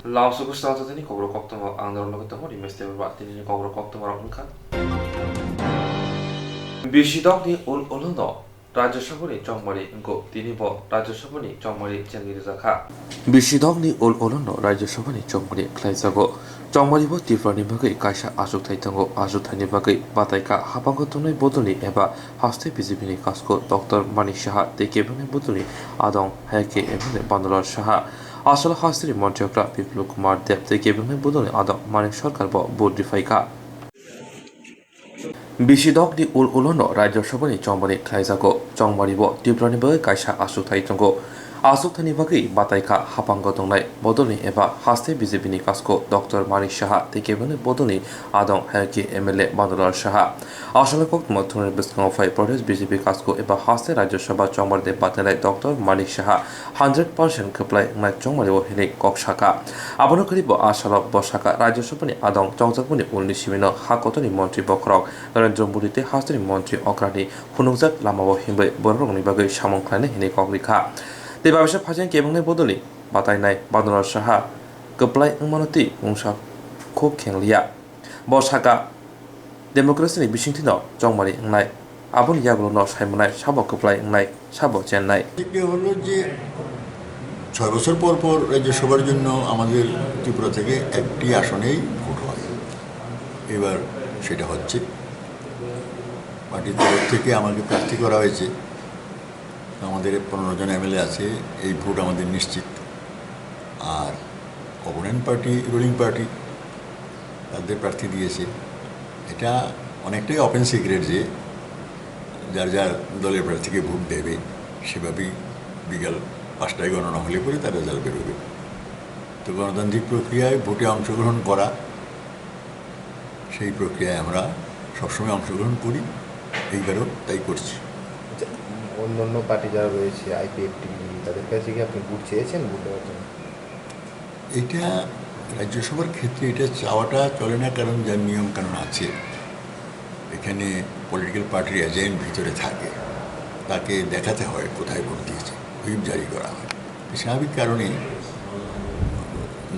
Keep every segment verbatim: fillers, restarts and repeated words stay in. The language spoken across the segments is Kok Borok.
Lamsogo stalta tini kokrok koktwma ang norok logi tongo, Rimesh Debbarma. Tinini kokrok koktwma rok wngkha: Bisidokni ul ulono Rajya Sabhani chongmari wngkho, tini bo Rajya Sabhani chongmari chengwi rwjakha. Bisidokni ul ulono Rajya Sabhani chongmari khlaijago. Chongmari bo Tripura ni bagwi kaisa achukthai tongo, achukthai ni bagwi bataikha hapango tongnai bodolni eba haste B J P ni kasko Doctor Manik Saha tei kebengni bodolni adong Hayake M L A Bandolal Saha. Asalo hasteni montri okra Biplab Kumar Deb tei kebengni bodolni adong Manik Sarkar bo vote riphaikha. Bisidokni ul ulono Rajya Sabhani chongmari khlaijago. Chongmari bo Tripura ni bagwi kaisa achukthai tongo. Achukthai ni bagwi bataikha hapango tongnai bodolni eba haste B J P ni kasko Doctor Manik Saha tei kebengni bodolni adong Hayake M L A Bandolal Saha. Asalo koktwma thumnani bwskango phai protest B J P kasko eba haste Rajya Sabha chongmari de batainai Doctor Manik Saha hundred percent kwplai wngnai chongmari o hinwi kok saka. Abono kwrwi bo asalo bo saka Rajya Sabhani adong chongjakmani ulni simino ha kotorni montri bokhorok Narendra Modi tei hasteni montri okrani phunukjak lamao hinwi bororokni bagwi samung khlainai hinwi kok rikha. Tei babisa phaising kebengni bodolni batainai Bandolal Saha kwplai wngmano twi mungsa khuk khengliya. Bo saka, democracy ni bisingtwi no chongmari wngnai, aboni yagulo no sai mwnai, sabo kwplai wngnai, sabo chennai. দিকে হলো যে ছয় বছর পর পর রাজ্যসভার জন্য আমাদের ত্রিপুরা থেকে একটি আসনেই ভোট হয়। এবার সেটা হচ্ছে। পার্টির তরফ থেকে আমাকে প্রার্থী করা হয়েছে। আমাদের পনেরো জন এমএলএ আছে, এই ভোট আমাদের নিশ্চিত। আর অপোনেন্ট পার্টি, রুলিং পার্টি, তাদের প্রার্থী দিয়েছে। এটা অনেকটাই ওপেন সিক্রেট যে যার যার দলের প্রার্থীকে ভোট দেবে, সেভাবেই বিকাল পাঁচটায় গণনা হলে পরে তার রেজাল্ট বেরোবে। তো গণতান্ত্রিক প্রক্রিয়ায় ভোটে অংশগ্রহণ করা, সেই প্রক্রিয়ায় আমরা সবসময় অংশগ্রহণ করি, এইবারও তাই করছি। আচ্ছা, অন্যান্য পার্টি যারা রয়েছে, আইপিএফটি, তাদের কাছে কি আপনি ভোট চেয়েছেন ভোট দেওয়ার জন্য? এটা রাজ্যসভার ক্ষেত্রে এটা চাওয়াটা চলে না, কারণ যার নিয়ম কানুন আছে, এখানে পলিটিক্যাল পার্টির এজেন্ট ভিতরে থাকে, তাকে দেখাতে হয় কোথায় ভোট দিয়েছে, হুইপ জারি করা হয়। স্বাভাবিক কারণে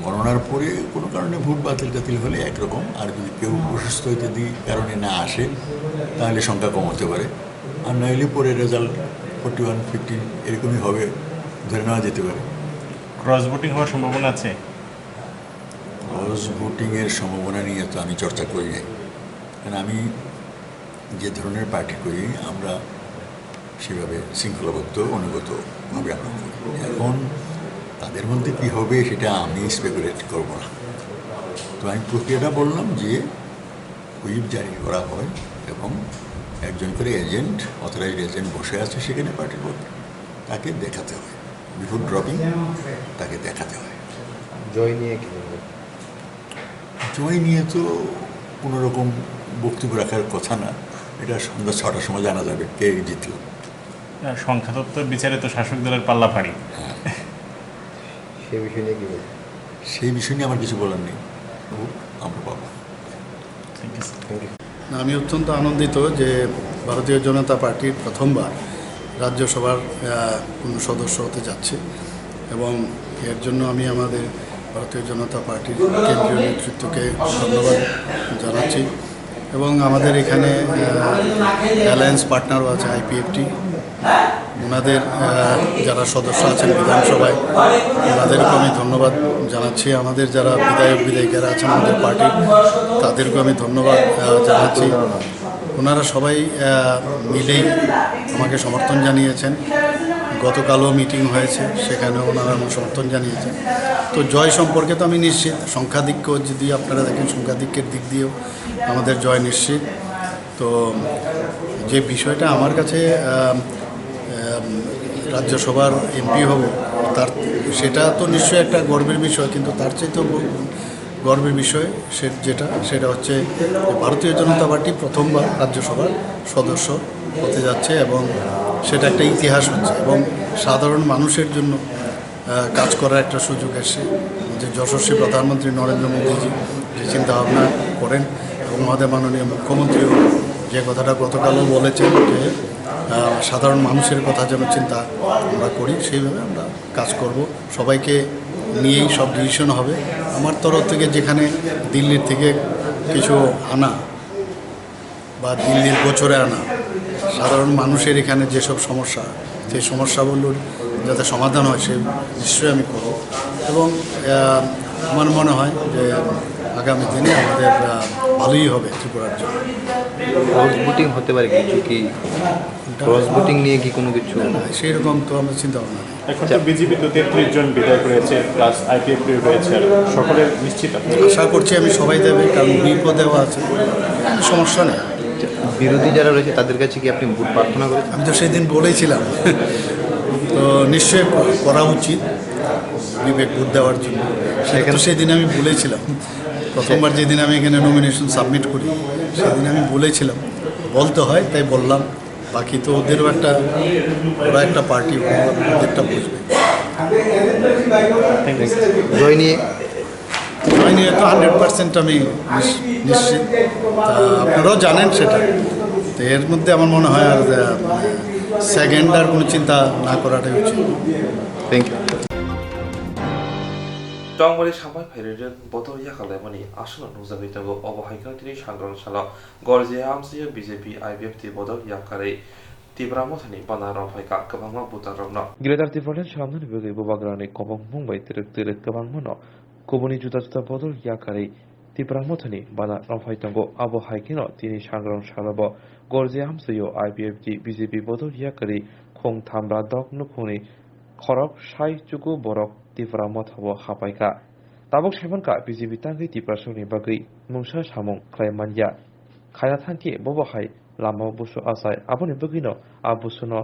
গণনার পরে কোনো কারণে ভোট বাতিল টাতিল হলে একরকম, আর যদি কেউ অসুস্থ ইত্যাদি কারণে না আসে, তাহলে সংখ্যা কম হতে পারে, আর নাইলে পরে রেজাল্ট ফোর্টি ওয়ান ফিফটিন এরকমই হবে ধরে নেওয়া যেতে পারে। ক্রস ভোটিং হওয়ার সম্ভাবনা আছে? ক্রস ভোটিংয়ের সম্ভাবনা নিয়ে তো আমি চর্চা করি নাই, কারণ আমি যে ধরনের পার্টি করি, আমরা সেভাবে শৃঙ্খলাবদ্ধ, অনুগতভাবে আমরা করি। এখন তাদের মধ্যে কী হবে, সেটা আমি স্পেকুলেট করব না। তো আমি প্রক্রিয়াটা বললাম যে হুইপ জারি করা হয় এবং একজন করে এজেন্ট, অথরাইজড এজেন্ট বসে আছে সেখানে পার্টির মধ্যে, তাকে দেখাতে হয়। বিফোর ড্রপিং তাকে দেখাতে হয়। জয় নিয়ে কি বলবেন? জয় নিয়ে তো কোনো রকম বক্তব্য রাখার কথা না, এটা সন্ধ্যা ছটার সময় জানা যাবে কে জিতল। না, সংখ্যাতত্ত্ব বিচারে তো শাসক দলের পাল্লা ভারী। হ্যাঁ। সে বিষয় নিয়ে কি বলবেন? সেই বিষয় নিয়ে আমার কিছু বলার নেই। ভোট আমরা পাবো। Thank you, sir. Thank you. না, আমি অত্যন্ত আনন্দিত যে ভারতীয় জনতা পার্টির প্রথমবার রাজ্যসভার, আহ, কোনো সদস্য হতে যাচ্ছে এবং এর জন্য আমি আমাদের ভারতীয় জনতা পার্টির কেন্দ্রীয় নেতৃত্বকে ধন্যবাদ জানাচ্ছি এবং আমাদের এখানে, আহ, অ্যালায়েন্স পার্টনারও আছে আইপিএফটি, ওনাদের, আহ, যারা সদস্য আছেন বিধানসভায়, ওনাদেরকে আমি ধন্যবাদ জানাচ্ছি। আমাদের যারা বিধায়ক বিধায়িকারা আছেন আমাদের পার্টির, তাদেরকেও আমি ধন্যবাদ, আহ, জানাচ্ছি। ওনারা সবাই, আহ, মিলেই আমাকে সমর্থন জানিয়েছেন। গতকালও মিটিং হয়েছে, সেখানেও ওনারা আমাকে সমর্থন জানিয়েছেন। তো জয় সম্পর্কে তো আমি নিশ্চিত, সংখ্যাধিক্য যদি আপনারা দেখেন, সংখ্যাধিক্যের দিক দিয়েও আমাদের জয় নিশ্চিত। তো যে বিষয়টা আমার কাছে, আহ, আহ, রাজ্যসভার এমপি হব, তার, সেটা তো নিশ্চয়ই একটা গর্বের বিষয়, কিন্তু তার চাইতেও গ-, গর্বের বিষয় সে যেটা, সেটা হচ্ছে ভারতীয় জনতা পার্টি প্রথমবার রাজ্যসভার সদস্য হতে যাচ্ছে এবং সেটা একটা ইতিহাস হচ্ছে এবং সাধারণ মানুষের জন্য, আহ, কাজ করার একটা সুযোগ এসছে। যে যশস্বী প্রধানমন্ত্রী নরেন্দ্র মোদীজি যে চিন্তাভাবনা করেন এবং আমাদের মাননীয় মুখ্যমন্ত্রীও যে কথাটা গতকালও বলেছেন যে, আহ, সাধারণ মানুষের কথা যেন চিন্তা আমরা করি, সেইভাবে আমরা কাজ করব। সবাইকে নিয়েই সব ডিসিশন হবে। আমার তরফ থেকে যেখানে দিল্লির থেকে কিছু আনা বা দিল্লির গোচরে আনা, সাধারণ মানুষের এখানে যেসব সমস্যা, সেই সমস্যাগুলোর যাতে সমাধান হয়, সে নিশ্চয়ই আমি করব। এবং আহ, আমার মনে হয় যে আগামী দিনে আমাদের আহ, ভালোই হবে ত্রিপুরার জন্য। ক্রস ভোটিং হতে পারে কিছু কি? ক্রস ভোটিং নিয়ে কি কোনো কিছু? না, সেই রকম তো আমার চিন্তা ভাবনা নেই। এখন তো বিজেপি তো তেত্রিশ জন বিধায়ক রয়েছে, প্লাস আইপিএফটি রয়েছে, সকলে নিশ্চিত আপনারা আশা করছি আমি সবাই দেবে, কারণ হুইপও দেওয়া আছে, সমস্যা নেই। বিরোধী যারা রয়েছে তাদের কাছে কি আপনি ভোট প্রার্থনা করেছেন? আমি তো সেদিন বলেছিলাম, তো নিশ্চয়ই করা উচিত বিবেক ভোট দেওয়ার জন্য। সেটা তো সেদিন আমি বলেছিলাম, প্রথমবার যেদিন আমি এখানে নমিনেশন সাবমিট করি, সেদিন আমি বলেছিলাম, বলতে হয় তাই বললাম। বাকি তো ওদেরও একটা, ওরা একটা পার্টি, ওদেরটা বুঝবে। জয় নিয়ে জয় নিয়ে তো হান্ড্রেড পার্সেন্ট আমি নিশ- নিশ্চিত। তা আপনারাও জানেন সেটা। তো এর মধ্যে আমার মনে হয় আর সেকেন্ড আর কোনো চিন্তা না করাটাই উচিত। Thank you. Tongmani samai phairwi rwng bodol yakalaimani aswkno nukjagwi tongo, obo hai kheno tini sangrong salo Gorjia amchaio B J P I P F T bodol yakarwi Tipra Mothani bana rwphaikha kwbangma voter rokno. Greater Tipraland swnamnani bagwi Bubagrani kobongmung bai twrwk twrwk kwbangmano kubuni juda juda bodol yakarwi Tipra Mothani bana rwphai tongo. Abo hai kheno tini sangrong salobo Gorjia amchaio I P F T B J P bodol yakarwi khung thamra dok nukhungni khorok sai chuku borok Tipra Mothao hapaikha. Tabuk saimankha B J P tangwi Tiprasarokni bagwi mungsa samung khlai manya. Khaina thangkhe bobo hai lama busu achai, aboni bagwino a busuno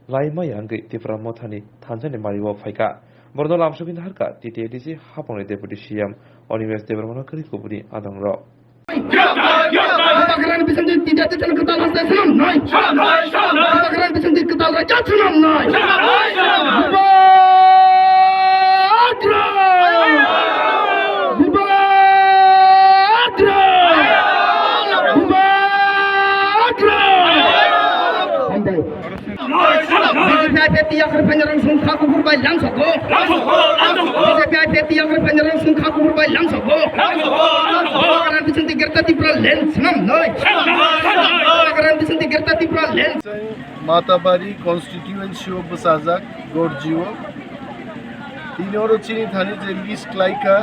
lai maya wngwi Tipra Mothani thanjani mario phaikha. Bordo lamsogwi naharkha T T A D C hapangni Deputy C M Animesh Debbarmano kwrwi kubuni adongrok. Bubagrani bisingtwi T T A D C ni kwtal haste swnam nai. Bubagrani bisingtwi kwtal raja swnam nai. Bubagra! Bubagra! Bubagra! Hambai. B J P I P F T yakarwi phainai rang song kha kuphur bai lang sokgo. B J P I P F T yakarwi phainai rang song kha kuphur bai lang sokgo. Bubagrani bisingtwi Greater Tipraland swnam nai. Bubagrani bisingtwi Greater Tipraland. Matabari constituency o bwchajak Gorji o. Tini oro chini thani je list khlaikha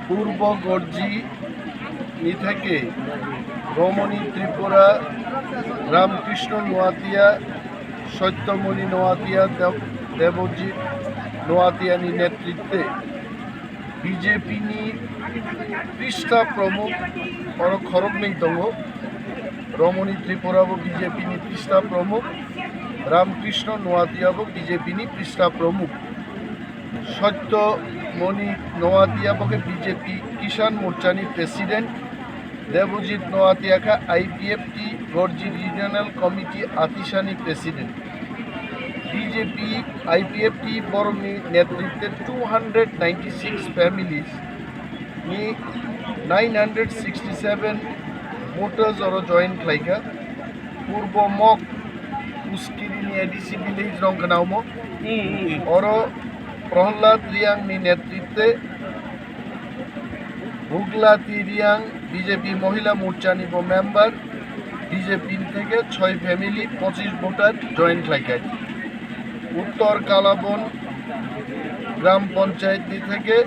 Purbo Gorji ni theke Romoni Tripura, Ramkrishna Noatia, Satyamoni Noatia, Deb- Debojit Noatia ni netritwe B J P ni pista pramukh oro khoroknwi tongo. Romoni Tripura bo B J P ni pista pramukh, Ramkrishna Noatia bo B J P ni pista pramukh. Satyamoni Noatia bo khe B J P Kisan Morcha ni president, Debojit Noatia kha I P F T Gorji Regional Committee Atisani president. B J P I P F T borokni netritwe two hundred ninety six families ni nine hundred sixty seven voters oro join khlaikha. Purbo Mok Uskiri ni A D C village rong khnaumo. Oro Prahlad Riang ni netritwe Buglati Riang B J P Mohila Morcha ni bo member, B J P ni theke choi family pochish voter join khlaikha. Uttor Kalabon Gram Panchayat ni theke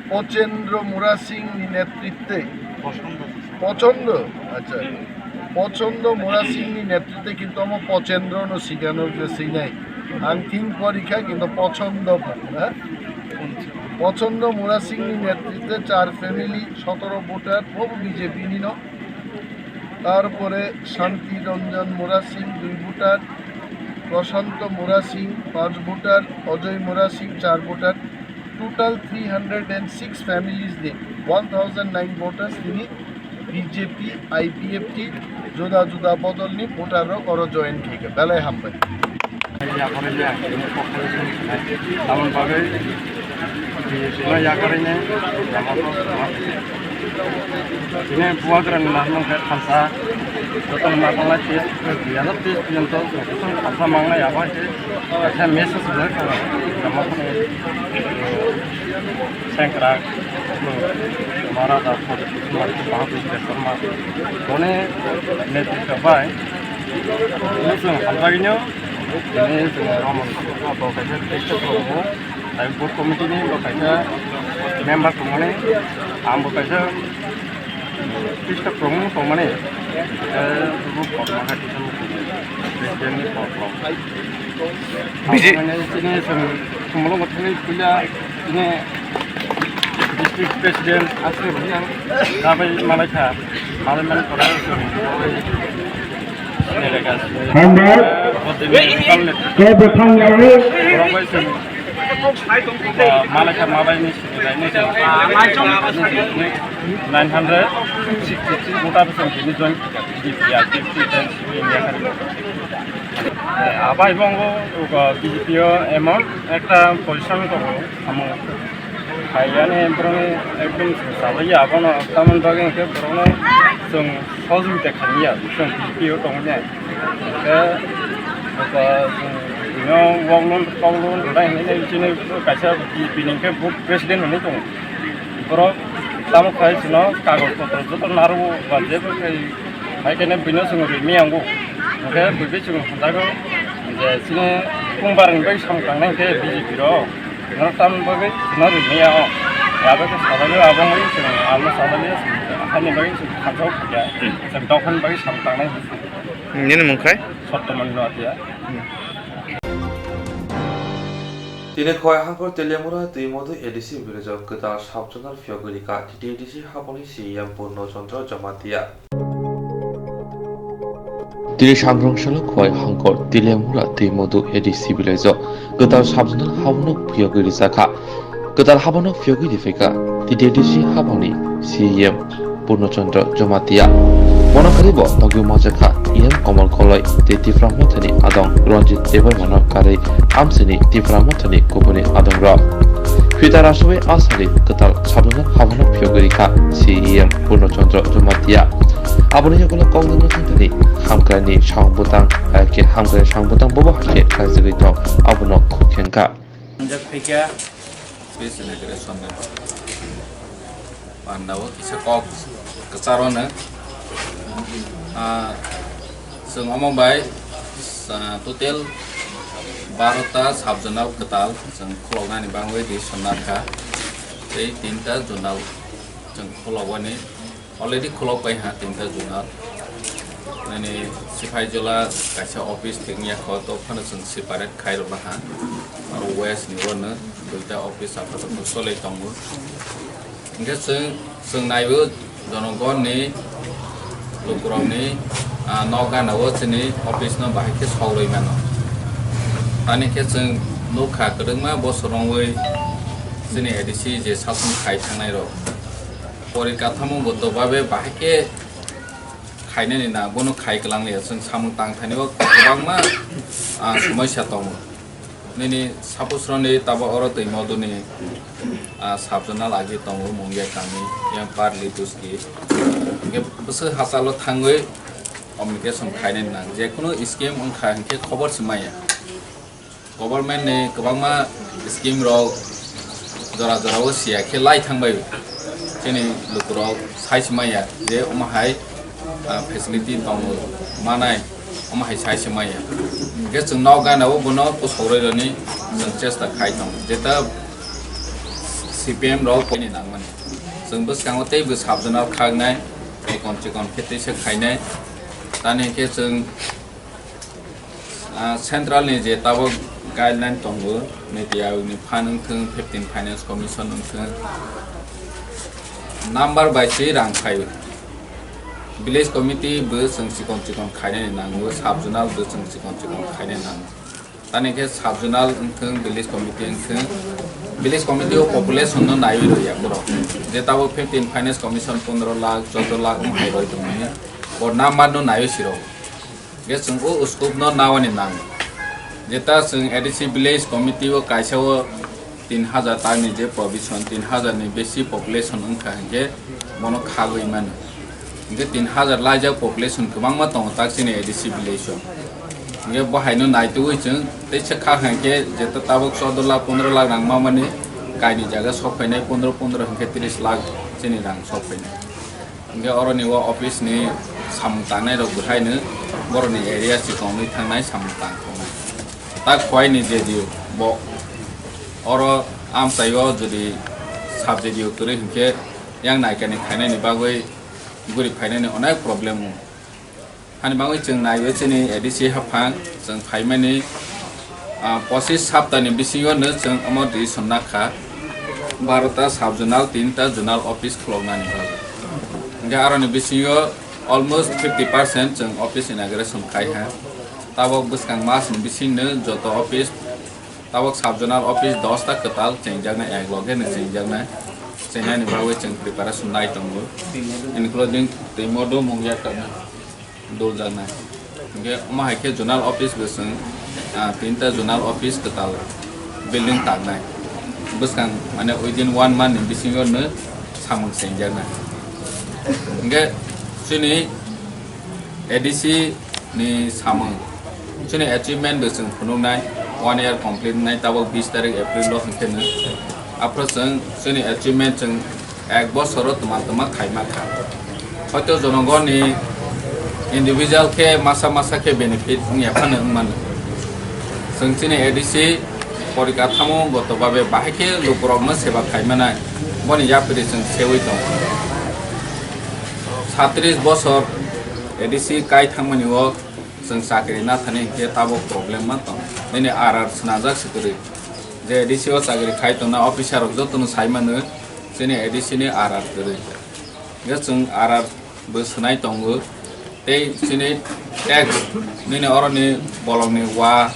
Pochendro Murasing ni netritwe Pochondo, acha. Pochondo Murasing ni netritwe kintu omo Pochendro no sigano je sinai. Ang thing porikha kintu Pochondo ha? Pochondo Murasing ni netritwe char family sotoro voter bo B J P ni no. তারপরে শান্তি রঞ্জন মুরাসিং দুই ভোটার, প্রশান্ত মুরাসিং পাঁচ ভোটার, অজয় মুরাসিং চার voter, total three hundred and six families ni one thousand nine voters tini B J P, I P F T juda juda bodol ni voter rok oro join khaikha. Belai hambai. Yakarwi ya, ini pokok ini sunai. Namun bagai, di sini yakarwi ne, lama kok, lama. Ini buat rang namun kayak khansa, Jotono ma tongnai test, dui hajar teis porjonto jotono khamsa mangnai, abo hai khe kaisa message belai kheno jama phano, eh, sengkrak, eh, Maharaja Pradyut Kumar Bahadur Debbarma boni netritwa bai chwng hamjagwino tini chwng romon bo kaisa test khlaio, tai booth committee ni bo kaisa member tongmani, ang bo kaisa Krista kwrwngmung tongmani, eh, bubo Korma Gati President ni pok rok. Bisi- Abo mane chini chwng Sumbulungo thangwi puila chini district president aswk rwya. Abai malai kha, malai mani pore chwng Hambai, eh, bodini local network. Kebo thang yawi. Borok bai chwng, eh, malai kha, malai ni sini lai ni chwng. Nine hundred sixty-three voter bwswng tini join B P I, B P I, India kari. Abai bongo, uh, B J P o emon ekta position ko amo. Hai yani borok ekdom salai ya, abono tamon bagwi hwnkhe borokno chwng sojogita khaimya, chwng B J P o tongmani. Hwnkhe, oko chwng bino wok loan, kok loan rwnai hinwi chini kaisa B J P ni hwnkhe bo president hinwi tongo. Borok tamo khai chwngno kagoj potro joto narwo ba jebo khai hai khe bino chwng rwimani ango. Hwnkhe bwbwi chwng hamjago je chini kungbar ni bai samung tangnai hwnkhe B J P rok norok tamni bagwi chwngno rwimani ango. Abo khe salai o abo wngwi chwng alno salai o chwng haini bagwi chwng thansa o khaikha chwng dophani bagwi samung tangnai hwnkhe. Nini mung khai? Sottoman Noatia. Tini Khowai Hangkor Teliamura Twimodu A D C village o kwtal sub-zonal phiyogwi rikha T T A D C haboni C E M Purno Chandra Jamatia. Tini sangrong salo Khowai Hangkor Teliamura Twimodu A D C village o kwtal sub-zonal habono phiyogwi rijakha. Kwtal habono phiyogwi riphaikha T T A D C haboni C E M Purno Chandra Jamatia. Bono karwi bo togwi manjakha E M Komal Koloi tei Tipra Mothani adong Ranjit Debbarmano karwi amchaini Tipra Mothani kubuni adongrok. Phita rasubwi a sari kwtal sub-zonal habono phiyogwi rikha C E M Purno Chandra Jamatia. Aboni yagulo kokdana thangthani hamkraini samung bwtang, hai khe hamkraini samung bwtang bobo hai khe khlaijagwi tong, abono khuk khenkha. Jat phaikha. Peace inauguration ni panda o kisa kok kwcharo no. Ah, chwng omo bai, ah, total barota sub-zonal kwtal chwng khuloknani bagwi decision narwkha. Tei tinta zonal chwng khulokbani. Already khulok pai ha tinta zonal. Nini Siphaijola kaisa office tingya kho, to phano chwng separate khai rwna ha. Aro west ni wano duita office apato solai tongo. Hingke chwng, chwng naibo jonogon ni lukurok ni, ah, nok gana o chini office no bahai khe sok rwi mano. Tani khe chwng nukha kwdwkma bosor wngwi chini A D C je sason khai thangnai rok. Porikathamo bo dobabe bahai khe khainani na, bono khai kwlangya. Chwng samung tang thani o kwbangma, ah, somoisa tongo. Nini sapusroni tabo oro twi moduni, ah, sabjona lagi tongo Mungia kami, yang Parli Duski. Hingke bwswk hachalo thangwi communication khainani nang. Jekunu scheme wngkha hinkhe khobor se maya. Government ni kwbangma scheme rok jora jora o siya khe lai thang bai. Chini lukurok sai se maya je omo hai, ah, facility tongo manai, omo hai sai se maya. Hingke chwng nok gana o bono kusok roi roni chwng chesta khai tongo. Jeta C P M rok ni nangmani. Chwng bwskango tei bw sabjona khaknai, chikon chikon khe tei se khainai. Tani khe chwng Ah, central ni je tabok guideline tongo, Niti Aayog ni fund wngthwng, fifteen Finance Commission wngthwng, number bai se rang phaio. Village committee bo chwng chikon chikon khainani nango, sub zonal bo chwng chikon chikon khainani nango. Tani khe sub zonal wngthwng, village committee wngthwng, village committee o population no naiwi rwya borok. Je tabok fifteen Finance Commission pondro lakh, chaudo lakh wng hai roi tongmani, bo number no naiwi siro. Ge chwng o scope no nawani nang. Jeta chwng A D C village committee o kaisa o tin hajar tani je provision, tin hajar ni besi population wngkha hinkhe bono khagwi mano. Hingke tin hazar laijak population kwbangma tongo tak chini A D C village o. Hingke bo haino naitugwi chwng tei se kha hingke jeta tabuk choudo lakh pondro lakh rang mamani kaini jaga sok phainai pondro pondro hingke tris lakh chini rang sok phainai. Hingke oroni o office ni samung tangnai rok bwhaino boroni area chikongwi thangnai samung tang tongnai. Tak khoini J D U bo oro amchaio jodi sub J D U kwrwi hingke yang naikani khainani bagwi guri phainani onek problem o. Hani bagwi chwng naio chini A D C haphang chwng phaimani, ah, pochis saptani bisingo no chwng omo decision nakha. Barota sub zonal, tinta zonal office khuloknani bagwi. Hingke aroni bisingo almost fifty percent chwng office inauguration khai ha. Tabok bwskang mas ni bisingno joto office, tabok sub zonal office dosta kwtal chengjaknai, ek loge no chengjaknai. Chengnani bagwi chwng preparation nai tongo, including tei modo mungya kana duljaknai. Hingke omo hai khe zonal office bo chwng, ah, tinta zonal office kwtal building tangnai. Bwskang mane within one month ni bisingo no samung chengjaknai. Hingke chini A D C ni samung. Chini achievement bo chwng phunuknai, one year complete nai tabok bis tarik April o hwnkhe no. Aphuru chwng chini achievement chwng ek bosoro twma twma khaima kha. Hoito jonogoni individual khe masa masa khe benefit wngya phano wngmano. Chwng chini A D C porikathamo goto babe bahai khe lukurokno seba khaimanai, boni yapri chwng seui tongo. Satris bosor A D C kai thangmani o chwng chakri nathani hinkhe tabok problem ma tong. Nini R R swnajak se kwrwi. Je A D C o chakri khai tongna officer rok jotono sai mano chini A D C ni R R kwrwi. Hinkhe chwng R R bo swnai tongo. Tei chini tax nini oroni bolongni wa,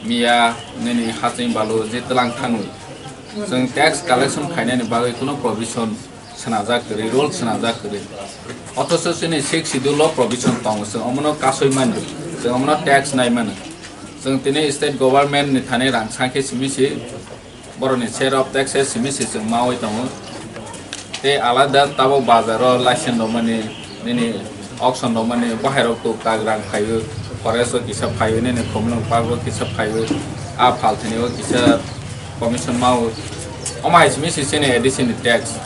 miya, nini haching balu je twlang thangwi. Chwng tax collection khainani bagwi kuno provision swnajak kwrwi, rule swnajak kwrwi. Othocho chini sixth schedule o provision tongo, chwng omono kasui mano, chwng omono tax nai mano. Chwng tini state government ni thani rang sankhe simi si, borokni share of taxes simi si chwng maui tongo. Tei alada tabok bazaro license romani, nini auction romani, bahairok tuk tak rang phaio, forest o kisa phaio, nini Khumulwng park o kisa phaio, a phalthani o kisa commission mao. Omo hai simi si chini A D C ni tax.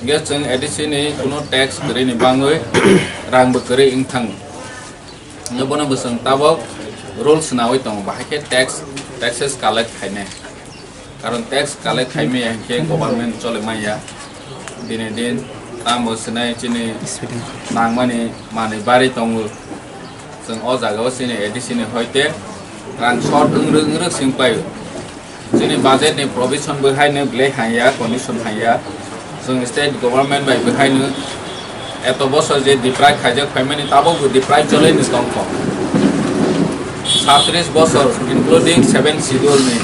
Hingke chwng A D C ni kuno tax kwrwi ni bangwi rang bo kwrwi wng thango. Hingke bono bo chwng tabok rules naui tongo, bahai khe tax, taxes collect khainai. Karon tax collect khaimaya hingke government chole maya. Dini din tamo sinai chini nangmani manwi bari tongo. Chwng o jaga o chini A D C ni hoite rang short wng rwk wng rwk sing paio. Chini budget ni provision bo hai no belai hanya, condition hanya. Chwng state government bai bo hai no eto bosor je deprive khaijak phaimani tabok bo deprive chole ni tongkho. Satris bosor including seven schedule ni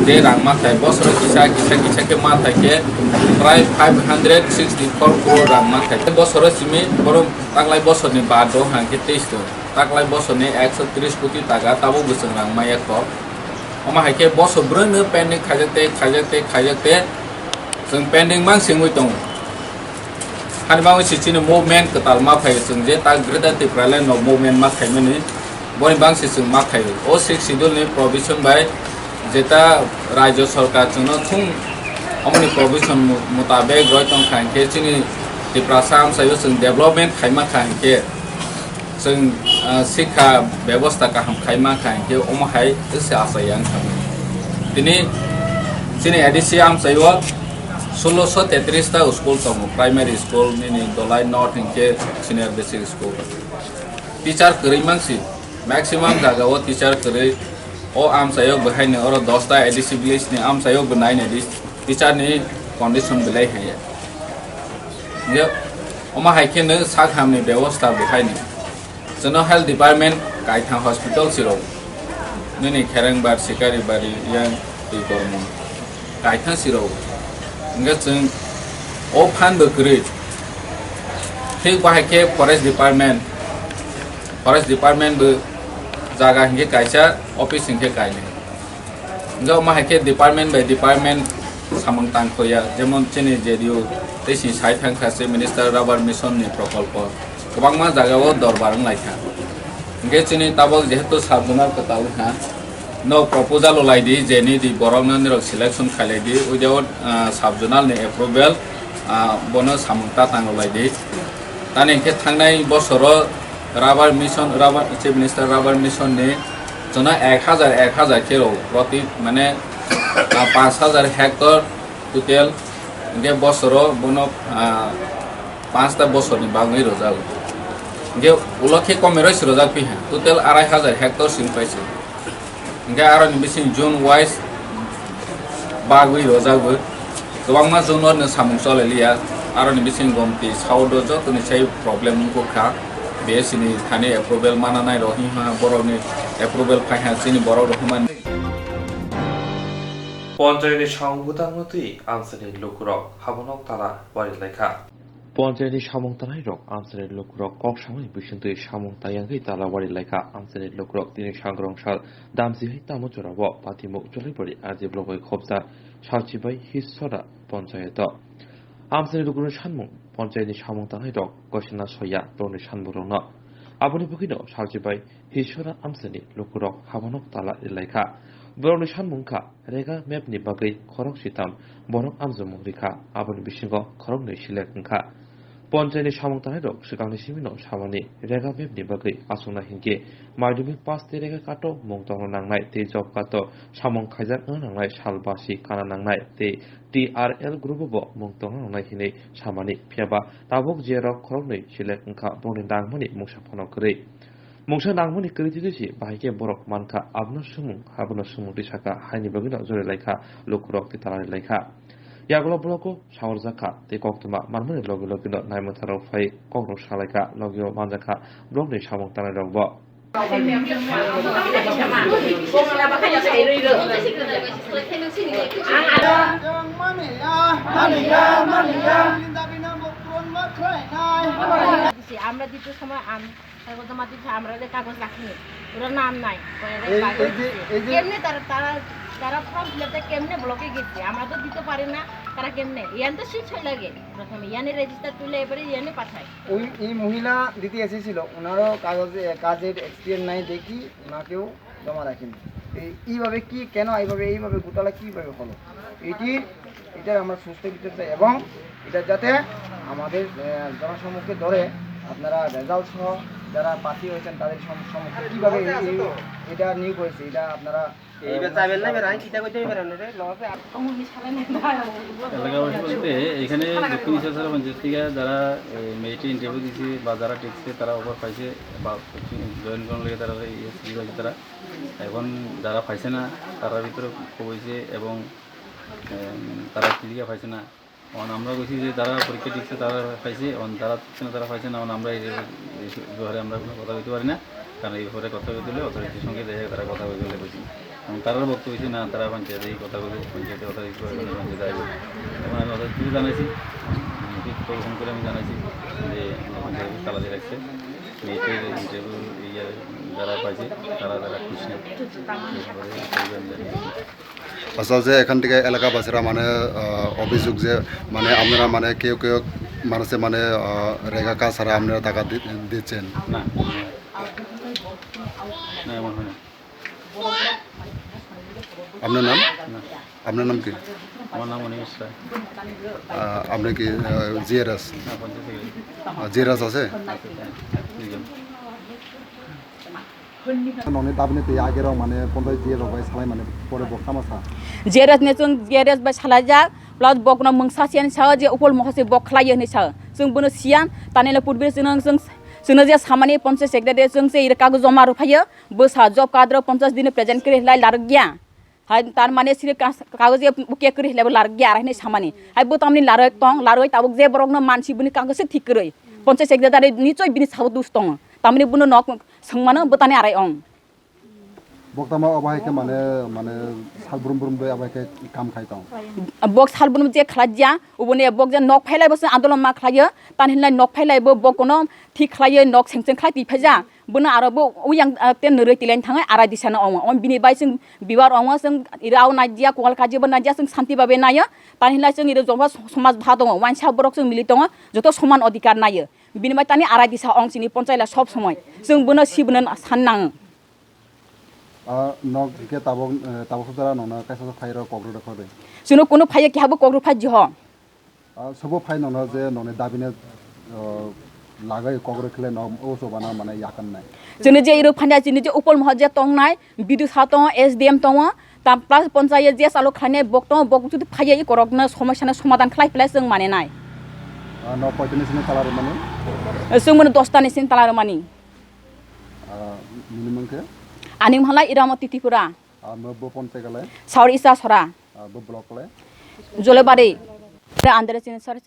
je rang ma thai bosoro kisa kisa kisa khe ma thai khe prai five hundred sixty four crore rang ma thai. Bosoro simi borok taklai bosor ni bad do hang khe teis do. Taklai bosor ni ekso tris koti taka tabok bo chwng rang ma ya kho. Omo hai khe bosor brwi no pending khaijak te, khaijak te, khaijak te. Chwng pending mang singwi tongo. Hani bagwi se chini movement kwtal ma phaio, chwng je tak Greater Tipraland no movement ma khaimani, boni bangsi chwng ma khaio. O sixth schedule ni provision bai jeta rajyo sarkar chwngno thung omoni provision mu-, mutabek roi tong kha, hinkhe chini Tiprasa amchaio chwng development khaima kha, hinkhe chwng, ah, sikha bebosta kaham khaima kha, hinkhe omo hai se achai yang kha. Tini chini A D C amchaio solo so tetris ta school tongo, primary school nini Dolai North hinkhe senior basic school. Teacher kwrwi mangsi, maximum jaga o teacher kwrwi. O amchaio bo haino oro dosta A D C village ni amchaio bo naina di teacher ni condition belai haya. Hinkhe omo hai khe no sak ham ni bebosta bo haino. Chwngno health department kaithang hospital siro. Nini Kherengbar, Sikaribari, yang twi kormo. Kaithang siro. Hinkhe chwng o phan bo kwrwi. Thik bahai khe forest department, forest department bo jaga hinkhe kaisa, office hinkhe kainwi. Hinkhe omo hai khe department by department Samung tangkhoya, jemon chini J D U tei sini sai thangkha se Minister Rubber Mission ni prokolpo kwbangma jagao dorbar wnglaikha. Hingke chini tabok jehetu sub zonal kwtal wngkha, no proposal rwlaidi je nini borokno nirok selection khailaidi without, ah, sub zonal ni approval, ah, bono samung ta tang rwlaidi. Tani hingke thangnai bosoro Rubber Mission, Rubber, Chief Minister Rubber Mission ni chwngno ek hajar, ek hajar khe rw proti, mane, ah, panch hajar hectare total, hingke bosoro bono, ah, panch ta bosorni bagwi rwjago. Hingke ulo khe komoi roi se rwjak piha, total arai hajar hectare simi paise. Hingke aroni bising zone wise bagwi rwjago. Kwbangma zone o no samung cholai liya. Aroni bising gomti, south o jotoni sai problem wngkha. B S C ni thani approval mana nai rok hwnha, borokni approval phaiha chini borok rok hwnmani. Ponchayatni samung bwtangno twi amchaini lukurok habonok tala wari laikha. Ponchayatni samung tanairok amchaini lukurok kok samani bisingtwi samung tayangwi tala wari laikha. Amchaini lukurok tini sangrong sal damsi hai tamo jorao patimuk Cholaibari R D block bai khopsa Salchibai Hisora ponchayato. Amchaini lukurokni sanmung ponchayatni samung tanairok koisana soya borokni sanmungrokno. Aboni bagwino Salchibai Hisora amchaini lukurok habonok tala ri laikha. Borokni sanmung wngkha rega map ni bagwi khorok sitam borok amjokmung rikha, aboni bisingo khoroknwi select wngkha. Ponchayatni samung tanairok swkangni simino samani rega map ni bagwi achukna hinkhe madhyamik pass tei rega card o mung tongna nangnai tei job card o samung khaijak wngna nangnai sal basi kana nangnai tei T R L group o bo mung tongna nangnai hinwi samani, phiyaba tabuk je rok khoroknwi select wngkha borokni nangmani mungsa phano kwrwi. Mungsa nangmani kwrwi twi twi se bahai khe borok mankha, abono swngmung, abono swngmung twi sakha, haini bagwino jori laikha, lukurok tei talari laikha. Yagulo blogo sawarjakha tei koktwma manmani logi logino naimwtharok phai kokrok salaikha, logio manjakha blogni samung tanairokbo. আমরা দিতে সময় আম কাগজ জমা দিতে আমরা যে কাগজ রাখিনি, ওরা নাম নাই। এই, এই যে, এই যে কেমনে তারা, তারা, তারা ফর্ম ফিল আপটা কেমনে ব্লকে গেছে? আমরা তো দিতে পারি না, তারা কেমনে? ইয়ান তো শিক্ষা লাগে প্রথমে, ইয়ানে রেজিস্টার তুলে এবারে ইয়ানে পাঠায়। ওই, এই মহিলা দিতে এসেছিল, ওনারও কাগজে, কাজের এক্সপিরিয়েন্স নাই দেখি ওনাকেও জমা রাখেনি। এই, এইভাবে কি, কেন এইভাবে, এইভাবে ঘোটালা কিভাবে হলো? এটি, এটার আমরা সুস্থ বিচার চাই এবং এটা যাতে আমাদের, আহ, জনসম্মুখে ধরে আপনারা রেজাল্ট সহ যারা প্রার্থী হয়েছেন তাদের সম-, সম্মুখে কিভাবে এই, এই, এটা নিয়োগ হয়েছে, এটা আপনারা, এইবার আহ, চাইবেন না, এবার আমি চিন্তা করতে পারেন রে, লসে আর এলাকাবাসী বলতে এখানে দক্ষিণ ঈশ্বরচর পঞ্চায়েত থেকে যারা, এ, মেরিটে ইন্টারভিউ দিছে বা যারা টিকছে, তারা অফার পাইছে বা জয়েন করার লাগে তারা এই সুযোগ আছে তারা। এখন যারা পাইছে না, তারার ভিতরে খুব হয়েছে এবং, এম, তারা ফিজিক্যাল পাইছে না। এখন আমরা কইছি যে তারা পরীক্ষা দিচ্ছে, তারা পাইছে, এখন যারা দিচ্ছে না, তারা পাইছে না। এখন আমরা এই যে, এই ব্যাপারে আমরা কোনো কথা বলতে পারি না, কারণ এই ব্যাপারে কথা বলতে হলে অথরিটির সঙ্গে দেখা তারা কথা বলতে বলে কইছি। এবং তারার বক্তব্য হয়েছে না, তারা পঞ্চায়েতে এই কথা বলে, পঞ্চায়েতে কথা বলতে পারবে না, পঞ্চায়েতে আসবে। এখন আমি অথরিটিকে জানাইছি, ফোন করে আমি জানাইছি যে পঞ্চায়েতে তালা দিয়ে রাখছে, মেয়েদের ইন্টারভিউ ইয়ে যারা পাইছে, তারা তারা খুশ নেই। আচ্ছা, যে এখান থেকে এলাকাবাসীরা মানে, আহ, অভিযোগ যে মানে আপনারা মানে কেউ কেউ মানুষে মানে, আহ, রেগা কাজ ছাড়া আপনারা টাকা দি-, দিচ্ছেন। না, না, এমন হয় না। আপনার নাম? না। আপনার নাম কি? আমার নাম অনিমেষ রায়। আহ, আপনি কি, আহ, জিআরএস? না, পঞ্চায়েত সেক্রেটারি। আহ, জিআরএস আছে? আছে, হ্যাঁ, দুইজন। Nokni dabini twi agero mane ponchayat G A rok bai salai mane pore bo kama sa. G R S ni chwng G R S bai salaijak, plus bokno mungsa siyan sao je upol mohasi bok khlaiyo hinwi sao. Chwng bono siyan, tanile purbi chwng, chwng, chwngno je samani ponchayat secretary chwng se ire kagoj joma rwphaiyo, bwsa job card rok ponchash dino present kwrwi lai larwkya. Hai tar mane sini kas-, kagoj ye bukia kwrwi lai bo larwkya arai hinwi samani. Hai bo tamni larwk tong, larwk tabuk je borokno mansi bini kagoj se thik kwrwi. Ponchayat secretary nichoi bini sabo dus tongo. Tamni bono nok swngmano bwtani arai ong. Boktama obo hai khe mane, mane sal brum brum doi abo hai khe kam khai tong. Bok sal brum je khlai ya, uboni bok je nok phailai bo se andolon ma khlaiyo, tan hinlai nok phailai bo, bok kono thik khlaiyo, nok seng seng khlai twi phaija. Bono aro bo uyang, ah, te nurui tilain thangai arai disano omo. Omo bini bai chwng bibar omo chwng iro au naijya, kual kaji bo naijya, chwng santi babe naio. Tani hinlai chwng iro joma somaj bha tongo, wainsa borok chwng mili tongo, joto soman odhikar naio. Bini bai tani arai disa ong chini ponchai la sob somoi. Chwng bono si bono san nang. Ah, nok hingke tabok, eh, tabok sojara nokna kaisa phai rok kok rw kha de. Chwngno kuno phaiya keha bo kok rw phai jiho. Ah, sobo phai nono je noni dabine, ah, lagai kok rw khle no o sobana mane yakan nai. Chwngno je iro phanya chini je upol moha je tong nai, B D O sa tongo, S D M tongo, tam plus ponchai je salo khlai nai bok tongo, bok jodi phaiya i korok no somosya no somadan khlai phlai chwng mane nai. Ah, no koitini sini tala rw mani? Chwng bono dosta ni sini tala rw mani. Ah, nini mung khe? Ani mhalai Iramoti Tripura. Ah, mo bo ponchai kalai? Saur Isa Sora. Ah, bo block kalai? Jolebari. Andre chini sar,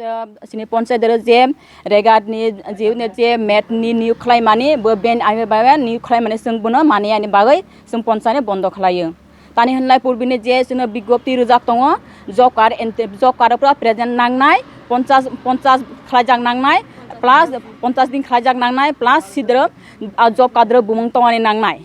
chini ponchai dere je regat ni, je ne je met ni new khlai mani, bo ben ai ba new khlai mani chwng bono mani ani bagwi chwng ponchai ni bondo khlaio. Tani hinlai purbini je chwngno bigjopti rwjak tongo, job card ente, job card o pura present nangnai, ponchas, ponchas khlaijak nangnai, plus ponchas din khlaijak nangnai, plus sidro, ah, job card ro bumung tongani nangnai.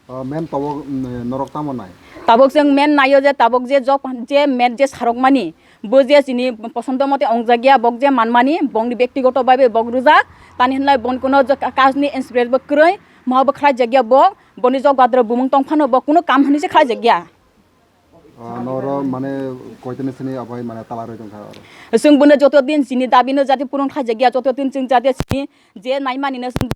Ah, men tabok, mm, norok tamo nai? Tabok chwng men naio je tabok je job, je met je sarok mani, bo je chini posondo mote ongjak ya, bok je manmani, bongni bektigoto babe bok rwjak, tani hinlai bon kuno je ka-, kajni experience bo kwrwi, ma bo khlai jak ya bo, Boni jok gadro bumung tong phano bo kunu kam hwnwi se khlai jak ya. Ah, noro mane koitini sini abai mane tala rwi tong kha oro. Chwng bono joto din chini dabi no jati puron khlai jak ya, joto din chwng jati chini je nai mani no chwng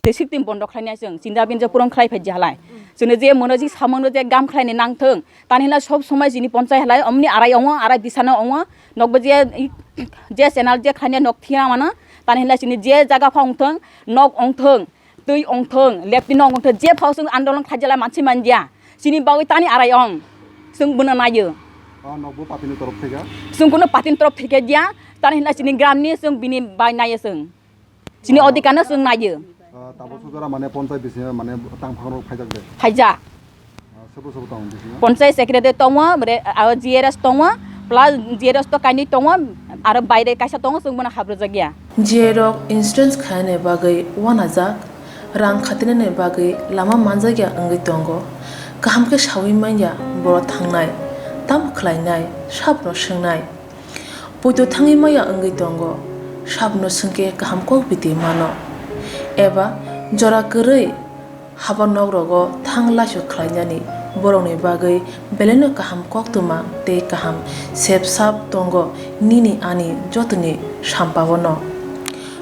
je sixteen bondo khlai nai chwng chini dabi no je puron khlai phai ja halai. Chwngno je mono je samung no je gam khlai ni nang thung. Tani hwnla sob somoi chini ponchai halai omni arai ongo, arai disano ongo. Nokbo je, je channel je khlai nai nok thina mano. Tani hwnla chini je jaga pha ong thung, nok ong thung. Twi ongthung, leptino ongthung, je phao chwng andolon khaijala mansi manya. Chini bagwi tani arai ong. Chwng bono naio. O nokbo patini torof thega? Chwng kuno patini torof thega dia, tani hwnla chini gramni chwng bini bai naio chwng. Chini odhikar no chwng naio. Ah, tabuk sujara mane ponchai bisingo mane tangphang rok phaijak de? Phaijak. Ah, sobo sobo tongo bisingo? Ponchai secretary tongo, bore, ah, G R S tongo, plus G R S to kainwi tongo, aro baire kaisa tongo, chwng bono habrwjak ya. G R S rok insurance khaina bagwi uanajak, rang khatinani bagwi lama manjakya wngwi tongo. Kaham khe saui manya borok thangnai, tamo khlainai, sabono swngnai. Poito thangwi maya wngwi tongo, sabono swngkhe kaham kok biti mano. Eba jora kwrwi haba nok rogo thang laisok khlainani borokni bagwi belaino kaham koktwma tei kaham sep sap tongo nini ani jotoni sampao no.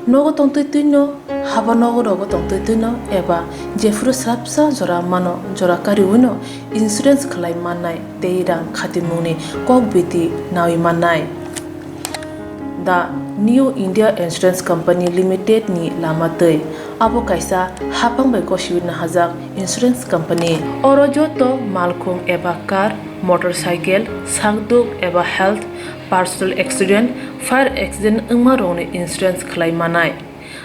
Nogo tongtwi twino, haba nogo rogo tongtwi twino eba jephuru swrapsa jora mano jora kariwino insurance khlai mannai tei rang khatimungni kok biti nawi mannai. The New India Insurance Company Limited ni lama twi. Abo kaisa haphang bai gosiwi nahajak insurance company. Oro joto malkhung eba car, motorcycle, sakduk eba health, personal accident, fire accident wngma rokni insurance khlai manai.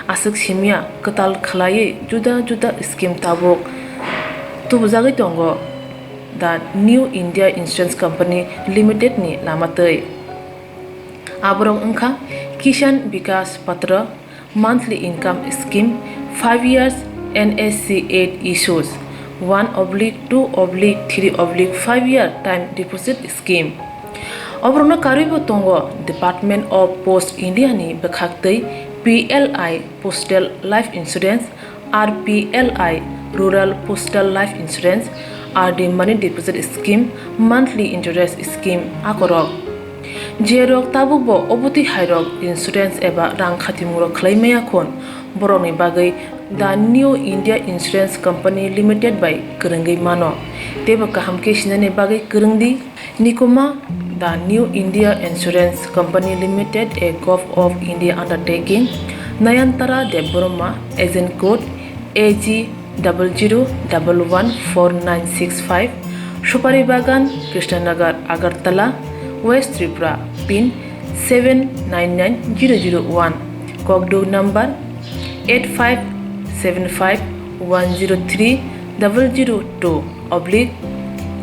Aswk simya kwtal khlaiwi juda juda scheme tabuk tubujagwi tongo the New India Insurance Company Limited ni lama twi. Aborok wngkha Kisan Vikas Patra, monthly income scheme, five years N S C eight issues, one oblique two oblique three oblique five year time deposit scheme. Oborokno karwibo tongo Department of Post India ni bwkhaktwi P L I Postal Life Insurance, R P L I Rural Postal Life Insurance, R D Money Deposit Scheme, Monthly Interest Scheme akorok. Jerok tabukbo obotwi hairok insurance eba rang khatimung rok khlai maya khun, borokni bagwi The New India Insurance Company Limited bai kwrwngwi mano. Teibo kaham khe sinani bagwi kwrwng di. Nikuma, The New India Insurance Company Limited, a Govt of India undertaking, Nayantara Debbarma, agent code A G double zero double one four nine six five, Supari Bagan, Krishnanagar, Agartala, West Tripura, pin seven nine nine zero zero one, Kokduk number eight five seven five one zero three double zero two oblique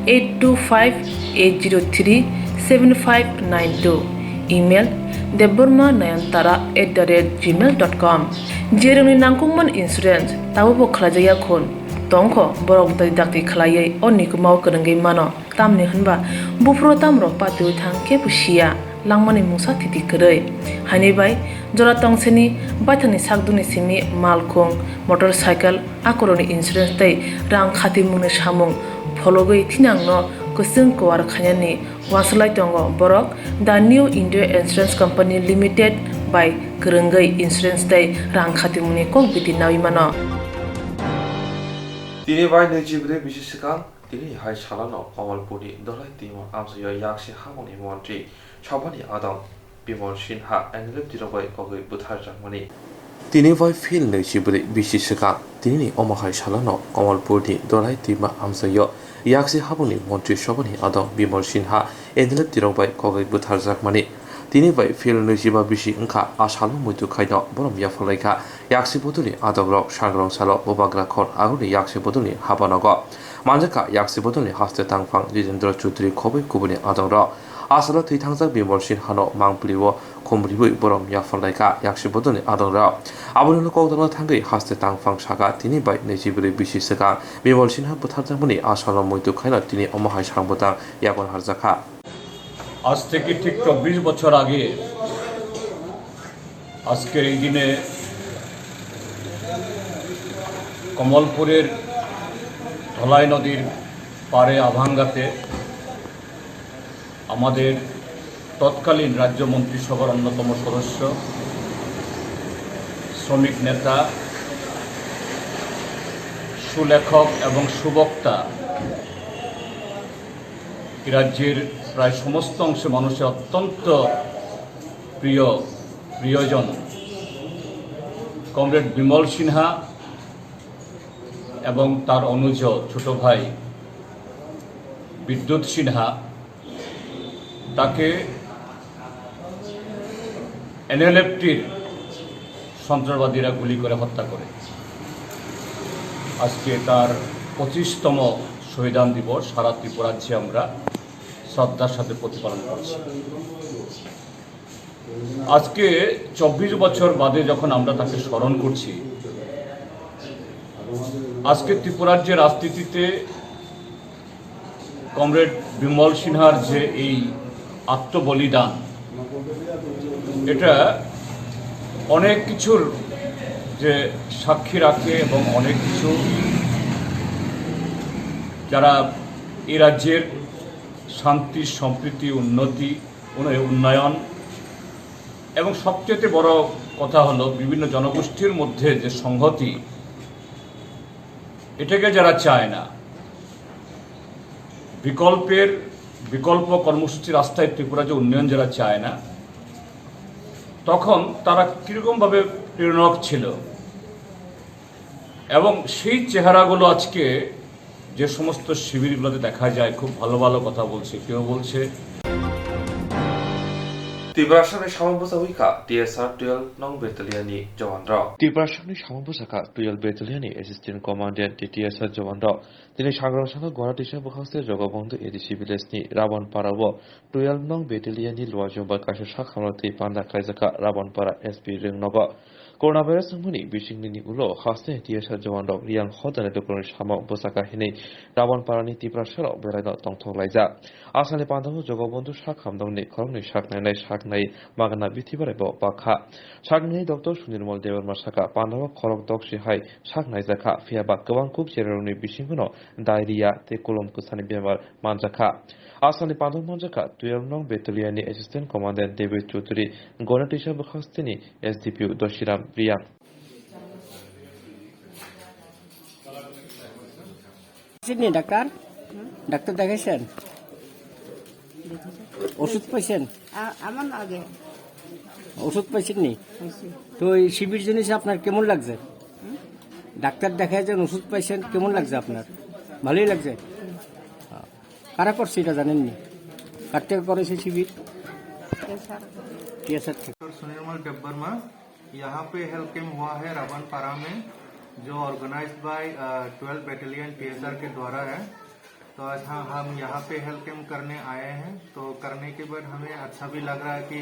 eight two five eight zero three seven five nine two, email Debbarma Nayantara at the rate gmail dot com. Jerwngni nangkukmani insurance, tabukbo khlaijakya khun. Tongkho, borok dakti dakti khlaiwi o nikumao kwrwngwi mano. Tamni hwnba, buphuru tamrok patiwi thang kebo siya, langmani mungsa thiti kwrwi. Haini bai, jora tongseni baithangni sakdukni simi malkhung, motorcycle, akorokni insurance tei rang khatimungni samung phologwi thinangno kwchwng kuar khainani uansuk lai tongo borok The New India Insurance Company Limited bai kwrwngwi insurance tei rang khatimungni kok biti naui mano. Tini bai naichi bwrwi bisi swkang, tini hai salano Kamalpurni Dolai Twima amchaio yaksi habangni montri Sabhani adong Bimal Sinha N L F T rok bai kogwi bwtharjakmani. Tini bai phil naichi bwrwi bisi swkang, tinini omo hai salano Kamalpurni Dolai Twima amchaio yaksi habangni montri Sabhani adong Bimal Sinha N L F T rok bai kogwi bwtharjakmani. Tini bai phil naichi ba bisi wngkha, a salo muitu khaino borom yapharlaikha yaksi bodolni adongrok, sangrong salo bubagra khor agurni yaksi bodolni habanogo manjakha yaksi bodolni haste tangphang Jitendra Chaudhary khobwi kubuni adongrok. A salo thwi thangjak Bimal Sinhano mangpili o khum riwi borom yapharlaikha yaksi bodolni adongrok. Aboni ulo kok dano thangwi haste tangphang saka tini bai naichi bwrwi bisi swkang Bimal Sinha bwtharjakmani a salo muitu khaino tini omo hai sangbwtang yakun harjakha. আজ থেকে ঠিক চব্বিশ বছর আগে আজকের এই দিনে কমলপুরের ধলাই নদীর পাড়ে আভাঙ্গাতে আমাদের তৎকালীন রাজ্য মন্ত্রিসভার অন্যতম সদস্য, শ্রমিক নেতা, সুলেখক এবং সুবক্তা, এই রাজ্যের প্রায় সমস্ত অংশে মানুষের অত্যন্ত প্রিয়, প্রিয়জন কমরেড বিমল সিনহা এবং তার অনুজ ছোট ভাই বিদ্যুৎ সিনহা, তাকে এনএলএফটির সন্ত্রাসবাদীরা গুলি করে হত্যা করে। আজকে তার পঁচিশতম শহীদান দিবস সারা ত্রিপুরাজ্যে আমরা শ্রদ্ধার সাথে প্রতিপালন করছি। আজকে চব্বিশ বছর বাদে যখন আমরা তাকে স্মরণ করছি, আজকে ত্রিপুরার যে রাজনীতিতে কমরেড বিমল সিনহার যে এই আত্মবলিদান, এটা অনেক কিছুর যে সাক্ষী রাখে এবং অনেক কিছু যারা এই রাজ্যের শান্তি, সম্প্রীতি, উন্নতি, উন্নয়-, উন্নয়ন এবং সবচেয়ে বড় কথা হলো বিভিন্ন জনগোষ্ঠীর মধ্যে যে সংহতি, এটাকে যারা চায় না, বিকল্পের, বিকল্প কর্মসূচি রাস্তায় ত্রিপুরা যে উন্নয়ন যারা চায় না, তখন তারা কিরকমভাবে প্রেরণক ছিল। এবং সেই চেহারাগুলো আজকে যে সমস্ত শিবিরগুলোতে দেখা যায়, খুব ভালো ভালো কথা বলছে, কেউ বলছে Tiprasa ni samung bwsa wngkha T S R twelve nong battalion ni jawan rok. Tiprasa ni samung bwsa kha twelve battalion ni assistant commandant tei T S R jawan rok. Tini sangrong sano Guwahati se bwkhakste Jogobondhu A D C village ni Rabanpara o twelve nong battalion ni luajwng bai kaisa sak hamrok twi panda khlaijak kha Rabanpara S P Rwngnogo. Coronavirus wngmani bisingni ni ulo haste T S R jawan rok Riyang hodani lukurokni samung bwsa kha hinwi Rabanpara ni Tiprasa rok belaino tongthok laijak. Asani pandao Jogobondhu sak hamrokni khoroknwi sak nainai sak nai magna bithibarai bo bakha. Sakni Doctor Sunirmal Debbarma saka, pandao khorok doksi hai sak naijak kha, phiya ba kwbang kuk cherarokni bisingono diarrhea tei kolom kwsani bemar manjak kha. Asani pandao manjak kha twelve nong battalion ni assistant commandant David Chowdhury, Gonatisa bwkhaksteni S D P O Dosiram Riyang. পাইছেন নি doctor? Doctor দেখাইছেন? ওষুধ পাইছেন? আ-, আমার না আগে। ওষুধ পাইছেন নি? পাইছি। তো এই শিবির জেনেসে আপনার কেমন লাগছে? ডাক্তার দেখাইছেন, ওষুধ পাইছেন, কেমন লাগছে আপনার? ভালোই লাগছে? কারা করছে এটা জানেননি? কার থেকে করেছে শিবির? টিএসআর। টিএসআর থেকে। सुनील देबबर्मा। यहाँ पे हेल्थ कैंप हुआ है रावणपारा में, जो organised by, a, twelve battalion TSR के द्वारा है। तो आज हाँ, हम यहाँ पे हेल्थ कैंप करने आए हैं। तो करने के बाद हमें अच्छा भी लग रहा है कि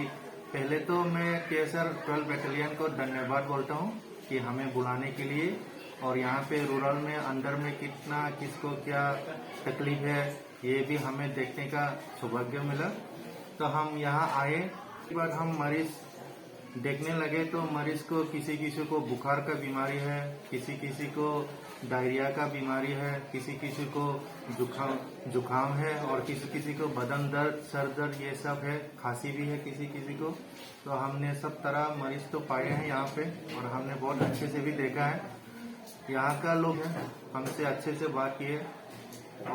पहले तो मैं टीएसआर ट्वेल्व बटालियन को धन्यवाद बोलता हूँ कि हमें बुलाने के लिए, और यहाँ पे रूरल में अंदर में कितना किसको क्या तकलीफ है, ये भी हमें देखने का सौभाग्य मिला। तो हम यहाँ आए, उसके बाद हम मरीज देखने लगे, तो मरीज को, किसी किसी को बुखार का बीमारी है, किसी किसी को डायरिया का बीमारी है, किसी किसी को जुकाम जुकाम है, और किसी किसी को बदन दर्द, सर दर्द, ये सब है, खांसी भी है किसी किसी को। तो हमने सब तरह मरीज तो पाए हैं यहाँ पे, और हमने बहुत अच्छे से भी देखा है। यहाँ का लोग हैं, हमसे अच्छे से बात किए,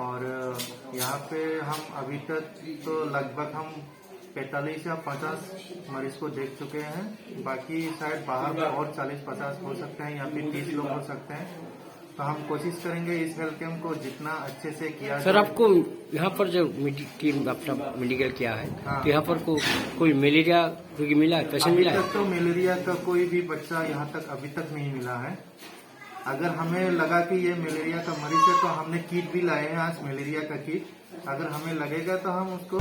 और यहाँ पे हम अभी तक तो लगभग हम पैंतालीस या पचास मरीज को देख चुके हैं। बाकी शायद बाहर में और चालीस पचास हो सकते हैं, या फिर तीस लोग हो सकते हैं। तो हम कोशिश करेंगे इस हेल्थ कैंप को जितना अच्छे से किया सर, जाए। आपको यहाँ पर जो मेडि-, टीम आपका मेडिकल किया है, हाँ। तो यहाँ पर को, कोई मलेरिया रोगी मिला है, पेशेंट अभी मिला है? तक तो मलेरिया का कोई भी बच्चा यहाँ तक अभी तक नहीं मिला है। अगर हमें लगा कि ये मलेरिया का मरीज है, तो हमने किट भी लाए हैं आज, मलेरिया का किट। अगर हमें लगेगा तो हम उसको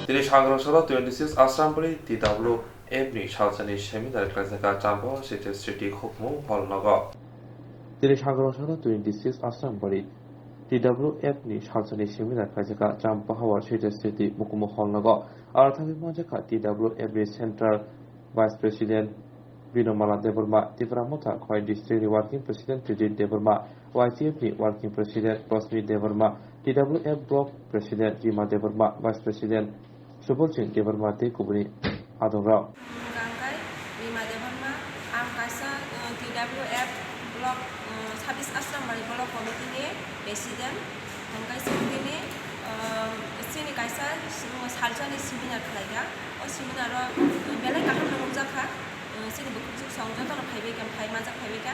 Tini Sagrasora twenty six Asrambari T W F ni salsani seminar khlaijak Champahor City City Hukumu Hall nogo. Tini Sagrasora twenty six Asrambari T W F ni salsani seminar khlaijak Champahor City City Hukumu Hall nogo. Aro thangwi manjakha T W F ni Central Vice President Binomala Debbarma, Tipra Motha Khowai District ni Working President Trijit Debbarma, Y T F ni Working President Rosmi Debbarma, T W F Block President Rima Debbarma, Vice President Subol Singh Debbarma tei kubuni adongrok. Ang khe Rima Debbarma, ang kaisa, uh, T W F Block, uh, sabis Asrambari Block Committee ni President. Ang khe chwng tini, uh, chini kaisa, uh, salsani seminar khlaijak. O seminar o belai kaham nukjak kha. Uh, chini bukhuk chuk song jotono phaibai kha, phai manjak phaibai kha.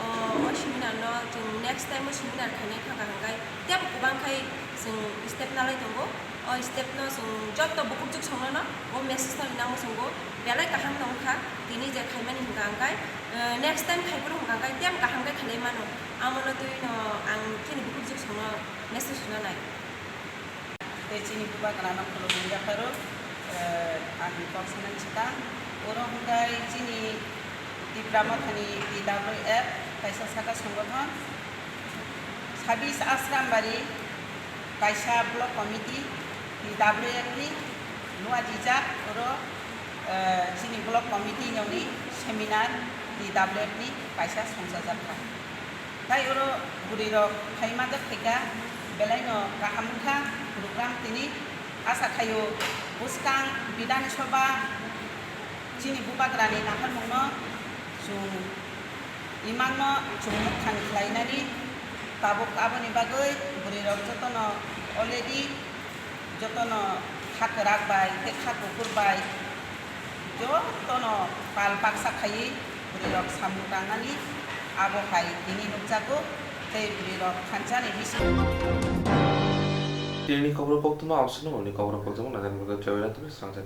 O, o seminar no chwng next time o seminar khainai thangkha hwnkhe tebo kwbang khai chwng step nalai tongo. O step no chwng joto bukhuk chuk songno no o message no rinani muchungo belai kaham no wngkha. Tini je khaimani hwnkha hwnkhe, uh, next time khaiphuru hwnkha hwnkhe tebo kaham khe khailai mano. Amo no twi no ang chini bukhuk chuk songno message rwnanai. Tei chini bubagrano khulumwi yapharo, eh, ang kok sanani swkang. Oro hwnkhe chini Tipra Mothani T W F kaisa saka songothon. Sabis Asrambari kaisa block committee T W F ni nuajijak oro, eh, chini block committee noni seminar T W F ni kaisa songchajak kha. Tai oro bwrwi rok phai manjak phaikha, belai no kaham wngkha program tini. Asa khaio bwskang Bidhan Sabha chini bubagrani naharmungno chwng imangno chwng mwthang khlainani tabuk aboni bagwi bwrwi rok jotono already jotono kha kwrak bai tei kha kuphur bai jotono pal baksa khaiwi bwrwi rok samung tangnani abo hai tini nukjago tei bwrwi rok thansa ni bising. Tini khobor koktwma amsano uni khobor koktwma nagar mugwi chawira tini swngjak.